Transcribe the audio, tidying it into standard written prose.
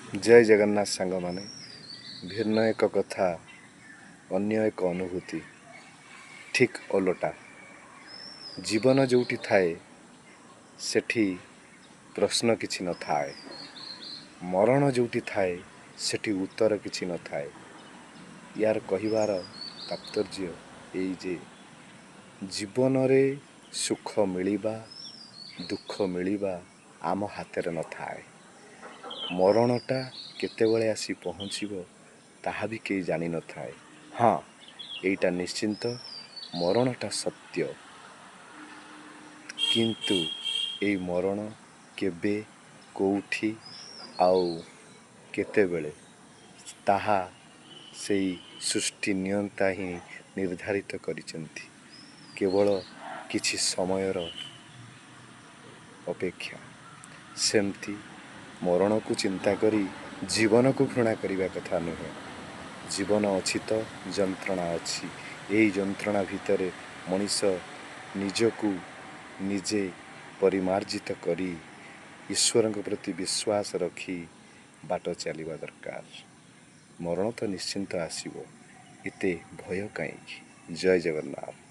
ଜୟ ଜଗନ୍ନାଥ ସାଙ୍ଗମାନେ। ଭିନ୍ନ ଏକ କଥା, ଅନ୍ୟ ଏକ ଅନୁଭୂତି, ଠିକ୍ ଓଲଟା। ଜୀବନ ଯେଉଁଠି ଥାଏ ସେଠି ପ୍ରଶ୍ନ କିଛି ନଥାଏ, ମରଣ ଯେଉଁଠି ଥାଏ ସେଠି ଉତ୍ତର କିଛି ନଥାଏ। ୟାର କହିବାର ତାତ୍ପର୍ଯ୍ୟ ଏଇ ଯେ ଜୀବନରେ ସୁଖ ମିଳିବା ଦୁଃଖ ମିଳିବା ଆମ ହାତରେ ନଥାଏ। ମରଣଟା କେତେବେଳେ ଆସି ପହଞ୍ଚିବ ତାହା ବି କେହି ଜାଣିନଥାଏ। ହଁ, ଏଇଟା ନିଶ୍ଚିନ୍ତ ମରଣଟା ସତ୍ୟ, କିନ୍ତୁ ଏଇ ମରଣ କେବେ, କେଉଁଠି ଆଉ କେତେବେଳେ ତାହା ସେଇ ସୃଷ୍ଟି ନିୟନ୍ତା ହିଁ ନିର୍ଦ୍ଧାରିତ କରିଛନ୍ତି। କେବଳ କିଛି ସମୟର ଅପେକ୍ଷା। ସେମିତି ମରଣକୁ ଚିନ୍ତା କରି ଜୀବନକୁ ଘୃଣା କରିବା କଥା ନୁହେଁ। ଜୀବନ ଅଛି ତ ଯନ୍ତ୍ରଣା ଅଛି। ଏହି ଯନ୍ତ୍ରଣା ଭିତରେ ମଣିଷ ନିଜକୁ ନିଜେ ପରିମାର୍ଜିତ କରି ଈଶ୍ୱରଙ୍କ ପ୍ରତି ବିଶ୍ୱାସ ରଖି ବାଟ ଚାଲିବା ଦରକାର। ମରଣ ତ ନିଶ୍ଚିନ୍ତ ଆସିବ, ଏତେ ଭୟ କାହିଁକି? ଜୟ ଜଗନ୍ନାଥ।